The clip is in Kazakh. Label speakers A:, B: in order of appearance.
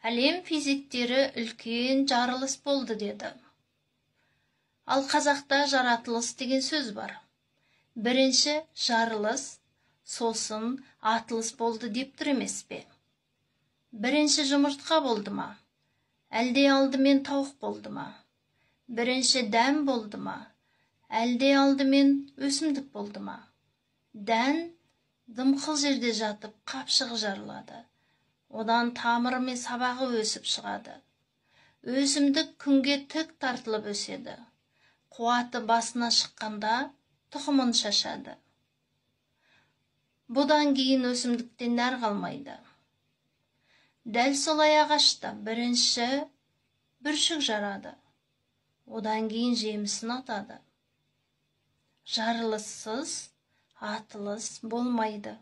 A: Әлем физиктері үлкен жарылыс болды деді. Ал қазақта жаратылыс деген сөз бар. Бірінші жарылыс, сосын атылыс болды деп тұр емес пе? Бірінші жұмыртқа болды ма? Әлде алдымен тауық болды ма? Бірінші дән болды ма? Әлде алдымен өсімдік болды ма? Дән дымқыл жерде жатып қапшығы жарылады. Одан тамыры мен сабағы өсіп шығады. Өсімдік күнге тік тартылып өседі. Қуаты басына шыққанда тұқымын шашады. Бұдан кейін өсімдіктен нәр қалмайды. Дәл солай ағашта бірінші бүршік жарады. Одан кейін жемісін атады. Жарылыссыз атылыс болмайды.